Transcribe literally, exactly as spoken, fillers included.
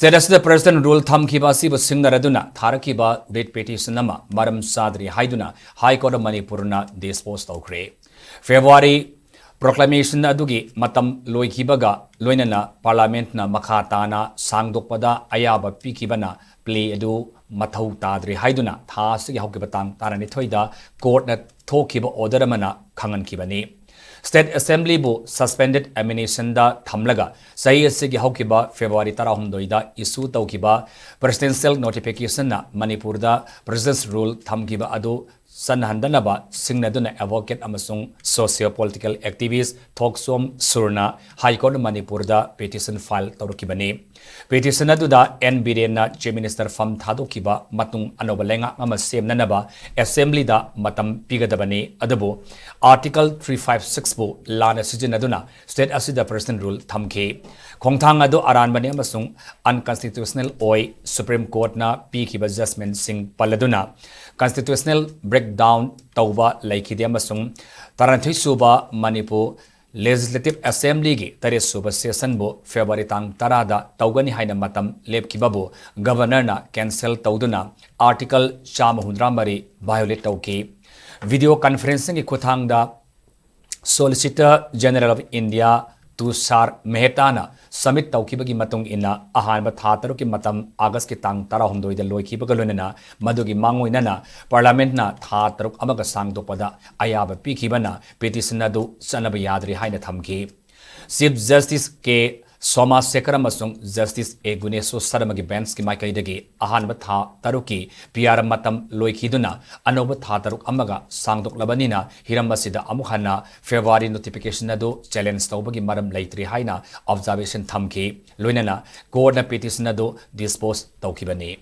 State ꯑꯁꯤꯗ President Rule ꯊꯝꯈꯤꯕ ꯑꯁꯤꯕꯨ ꯁꯤꯡꯅꯔꯗꯨꯅ ꯊꯥꯔꯛꯈꯤꯕ writ petition ꯑꯃ ꯃꯔꯝ ꯆꯥꯗ꯭ꯔꯤ ꯍꯥꯏꯗꯨꯅ High Court of ꯃꯅꯤꯄꯨꯔꯅ dispose ꯇꯧꯈ꯭ꯔꯦ꯫ February proclamation ꯑꯗꯨꯒꯤ ꯃꯇꯝ ꯂꯣꯏꯈꯤꯕꯒ ꯂꯣꯏꯅꯅ Parliamentꯅ ꯃꯈꯥ ꯇꯥꯅ ꯁꯥꯡꯗꯣꯛꯄꯗ ꯑꯌꯥꯕ ꯄꯤꯈꯤꯕꯅ plea ꯑꯗꯨ ꯃꯊꯧ ꯇꯥꯗ꯭ꯔꯤ ꯍꯥꯏꯗꯨꯅ ꯊꯥ ꯑꯁꯤꯒꯤ ꯍꯧꯈꯤꯕ ꯇꯥꯡ ꯇꯔꯥꯅꯤꯊꯣꯏꯗ Courtꯅ ꯊꯣꯛꯈꯤꯕ order ꯑꯃꯅ ꯈꯪꯍꯟꯈꯤꯕꯅꯤ꯫ State Assemblyꯕꯨ suspended animationꯗ ꯊꯝꯂꯒ ꯆꯍꯤ ꯑꯁꯤꯒꯤ ꯍꯧꯈꯤꯕ February ꯇꯔꯥꯍꯨꯝꯗꯣꯏꯗ issue ꯇꯧꯈꯤꯕ presidential notificationꯅ ꯃꯅꯤꯄꯨꯔꯗ President's Rule ꯊꯝꯈꯤꯕ ꯑꯗꯨ ꯆꯠꯅꯍꯟꯗꯅꯕ ꯁꯤꯡꯅꯗꯨꯅ advocate ꯑꯃꯁꯨꯡ socio-political activist ꯊꯣꯛꯆꯣꯝ ꯁꯨꯔꯅ High Court ꯃꯅꯤꯄꯨꯔꯗ petition file ꯇꯧꯔꯛꯈꯤꯕꯅꯤ꯫ Petition ꯑꯗꯨꯗ N ꯕꯤꯔꯦꯟꯅ Chief Minister ꯐꯝ ꯊꯥꯗꯣꯛꯈꯤꯕ ꯃꯇꯨꯡ ꯑꯅꯧꯕ ꯂꯩꯉꯥꯛ ꯑꯃ ꯁꯦꯝꯅꯅꯕ Assemblyꯗ ꯃꯇꯝ ꯄꯤꯒꯗꯕꯅꯤ, ꯑꯗꯨꯕꯨ Article three five sixꯄꯨ ꯂꯥꯟꯅ ꯁꯤꯖꯤꯟꯅꯗꯨꯅ state ꯑꯁꯤꯗ President Rule ꯊꯝꯈꯤ꯫ ꯈꯣꯡꯊꯥꯡ ꯑꯗꯨ ꯑꯔꯥꯟꯕꯅꯤ ꯑꯃꯁꯨꯡ unconstitutional ꯑꯣꯏ꯫ Supreme Courtꯅ ꯄꯤꯈꯤꯕ judgmentꯁꯤꯡ ꯄꯜꯂꯗꯨꯅ constitutional breakdown ꯇꯧꯕ ꯂꯩꯈꯤꯗꯦ ꯑꯃꯁꯨꯡ ꯇꯔꯥꯅꯤꯊꯣꯏ ꯁꯨꯕ ꯃꯅꯤꯄꯨꯔ Legislative Assemblyꯒꯤ ꯇꯔꯦꯠ ꯁꯨꯕ sessionꯕꯨ February ꯇꯥꯡ ꯇꯔꯥꯗ ꯇꯧꯒꯅꯤ ꯍꯥꯏꯅ ꯃꯇꯝ ꯂꯦꯞꯈꯤꯕꯕꯨ Governorꯅ cancel ꯇꯧꯗꯨꯅ Article ꯆꯥꯝꯃ ꯍꯨꯝꯗ꯭ꯔꯥ ꯃꯔꯤ violate ꯇꯧꯈꯤ꯫ Video conferencingꯒꯤ ꯈꯨꯠꯊꯥꯡꯗ Solicitor General of India ꯇꯨꯁꯥꯔ ꯃꯦꯍꯇꯥꯅ submit ꯇꯧꯈꯤꯕꯒꯤ ꯃꯇꯨꯡ ꯏꯟꯅ ꯑꯍꯥꯟꯕ ꯊꯥ ꯇꯔꯨꯛꯀꯤ ꯃꯇꯝ Augustꯀꯤ ꯇꯥꯡ ꯇꯔꯥꯍꯨꯝꯗꯣꯏꯗ ꯂꯣꯏꯈꯤꯕꯒ ꯂꯣꯏꯅꯅ ꯃꯗꯨꯒꯤ ꯃꯥꯡꯑꯣꯏꯅꯅ Parliamentꯅ ꯊꯥ ꯇꯔꯨꯛ ꯑꯃꯒ ꯁꯥꯡꯗꯣꯛꯄꯗ ꯑꯌꯥꯕ ꯄꯤꯈꯤꯕꯅ petition ꯑꯗꯨ ꯆꯠꯅꯕ ꯌꯥꯗ꯭ꯔꯤ ꯍꯥꯏꯅ ꯊꯝꯈꯤ꯫ Chief Justice ꯀꯦ ꯁꯣꯃꯥꯁꯦꯀꯔ ꯑꯃꯁꯨꯡ Justice ꯑꯦ ꯒꯨꯅꯦꯁꯣ ꯁꯔꯃꯒꯤ benchꯀꯤ ꯃꯥꯏꯀꯩꯗꯒꯤ ꯑꯍꯥꯟꯕ ꯊꯥ ꯇꯔꯨꯛꯀꯤ P R ꯃꯇꯝ ꯂꯣꯏꯈꯤꯗꯨꯅ ꯑꯅꯧꯕ ꯊꯥ ꯇꯔꯨꯛ ꯑꯃꯒ ꯁꯥꯡꯗꯣꯛꯂꯕꯅꯤꯅ ꯍꯤꯔꯝ ꯑꯁꯤꯗ ꯑꯃꯨꯛ ꯍꯟꯅ February notification ꯑꯗꯨ challenge ꯇꯧꯕꯒꯤ ꯃꯔꯝ ꯂꯩꯇ꯭ꯔꯤ ꯍꯥꯏꯅ observation ꯊꯝꯈꯤ꯫ ꯂꯣꯏꯅꯅ Courtꯅ petition ꯑꯗꯨ dispose ꯇꯧꯈꯤꯕꯅꯤ꯫